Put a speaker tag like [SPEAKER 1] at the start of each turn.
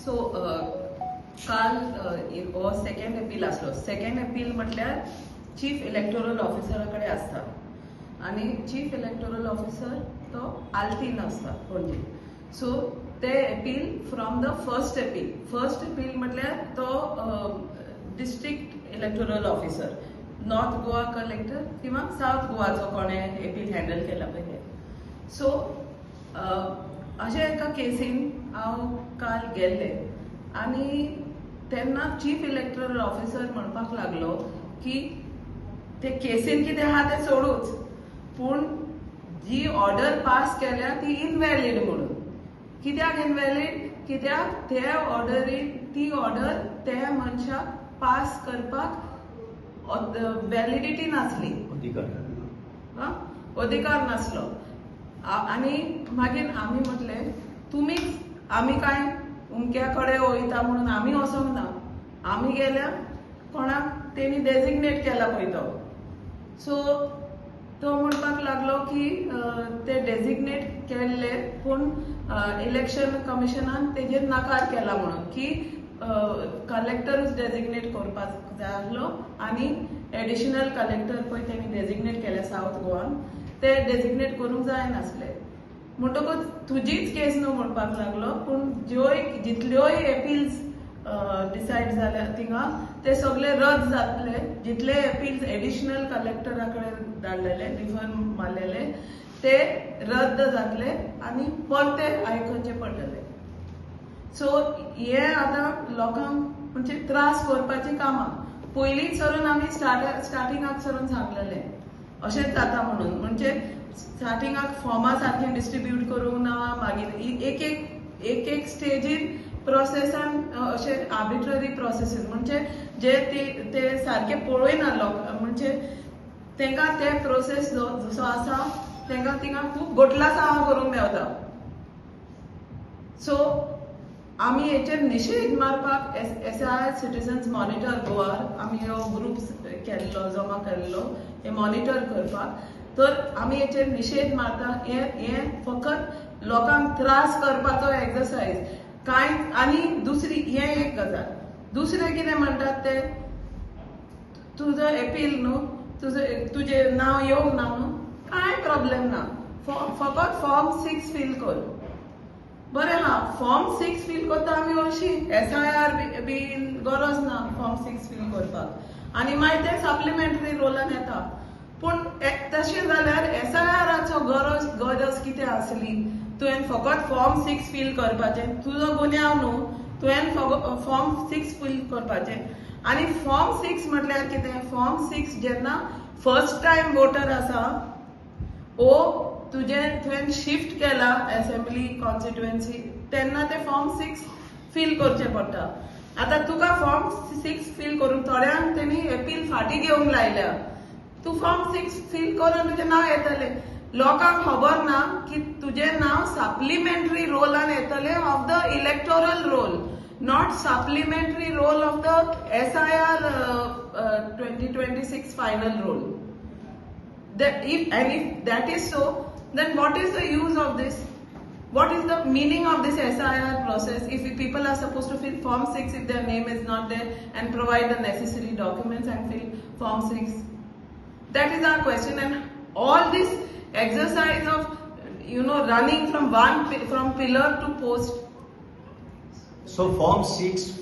[SPEAKER 1] So काल हो second appeal आसलो. सेकंड अपील म्हटल्यार चीफ इलेक्टोरल ऑफिसरा कडेन आसता आनी चीफ इलेक्टोरल ऑफिसर तो आल्तीन आसता पणजे. सो ते appeal from the first appeal, first appeal म्हटल्यार तो district electoral officer, North Goa collector किंवा सावथ गोवाचो कोणें अपील हँडल केला पळय. सो अशा एका केसीन हांव काल गेल्लें आनी तेन्ना चीफ इलेक्टोरल ऑफिसर म्हणपाक लागलो की ते केसीन कितें आहा तें सोडूच, पूण जी ऑर्डर पास केल्या ती इनव्हॅलीड म्हणून. कित्याक इनव्हॅलीड? कित्याक ते ऑर्डरीन ती ऑर्डर त्या मनशाक पास करपाक व्हॅलिडिटी नासली.
[SPEAKER 2] अधिकार.
[SPEAKER 1] हा? अधिकार नासलो. आनी मागीर आमी म्हटलें, तुमीच, आमी काय उमक्या कडेन वयता म्हणून आमी वचोंक ना. आमी गेल्या कोणाक तेणी डेजिग्नेट केला पळय तो. सो तो म्हणपाक लागलो की ते डेजिग्नेट केल्ले, पूण इलेक्शन कमिशनान तेजेर नकार केला म्हणून, की कलेक्टरूच डेजिग्नेट करपाक जाय आसलो आनी एडिशनल कलेक्टर पळय तेणी डेजिग्नेट केले सावथ गोवान, ते डेजिग्नेट करूंक जायनासले. म्हणटकूच तुजीच केस न्हू म्हणपाक लागलो, पूण ज्योय जितल्योय एपिल्स डिसायड जाल्या थिंगा ते सगळे रद्द जातले. जितले एपिल्स एडिशनल कलेक्टरा कडेन धाडलेले, रिफर मारलेले, ते रद्द जातले आनी परते आयकुचे पडटले. सो हे आतां लोकांक म्हणजे त्रास करपाची कामां. पयलींच सरून आमी स्टार्टिंगाक सरून सांगलेले अशेंच जाता म्हणून. म्हणजे स्टार्टिंगाक फॉर्मां सारकें डिस्ट्रीब्यूट करूंक ना, मागीर एक एक एक एक स्टेजीर प्रोसेसान अशे आर्बिट्ररी प्रोसेसीस, म्हणजे जे ते ते सारके पळयना लोक, म्हणजे तांकां ते प्रोसेस जो जसो आसा तांकां थिंगा खूब गोटलासांव करूंक मेवता. सो आमी हेचेर निशेध मारपाक एसआयआर सिटीजन्स मॉनिटर गोवा आमी हो ग्रुप केल्लो, जमा केल्लो हे मॉनिटर करपाक. तर आमी हेचेर निशेध मारता. हे हे फकत लोकांक त्रास करपाचो एक्सरसायज कांय. आनी दुसरी हे एक गजाल, दुसरें कितें म्हणटात ते, तुजो एपील न्हू, तुजो तुजें नांव येवंक ना न्हू, कांय प्रॉब्लेम ना, फकत फॉर्म 6 फील कर. बरें हा, फॉर्म 6 फील करता आमी हरशीं, एसआयआर बी गरज ना फॉर्म 6 फील करपाक. आनी मागीर ते सप्लिमेंटरी रोलान येता. पूण तशें जाल्यार एसआयआराचो गरज कितें आसली? तुवें फकत फॉर्म 6 फील करपाचें, तुजो गुन्यांव न्हू, तुवें फॉर्म 6 फील करपाचें. आनी फॉर्म 6 म्हटल्यार कितें? फॉर्म 6 जेन्ना फर्स्ट टायम वोटर आसा ओ तुजें तुवें शिफ्ट केला असेंब्ली कॉन्स्टिट्युएन्सी, तेन्ना ते फॉर्म 6 फील करचें पडटा. आतां तुका फॉर्म 6 फील करून थोड्यांक तेणी एपील फाटीं घेवंक लायल्या. तूं फॉर्म 6 फील करून तुजें नांव येतलें. लोकांक खबर ना की तुजें नांव सप्लिमेंटरी रोलान येतलें of the electoral roll, not supplementary roll of the SIR 2026 final roll. That if and if that is so, then what is the use of this? What is the meaning of this SIR process if people are supposed to fill form 6 if their name is not there and provide the necessary documents and fill form 6? That is our question. And all this exercise of running from pillar to post.
[SPEAKER 2] So form 6 fill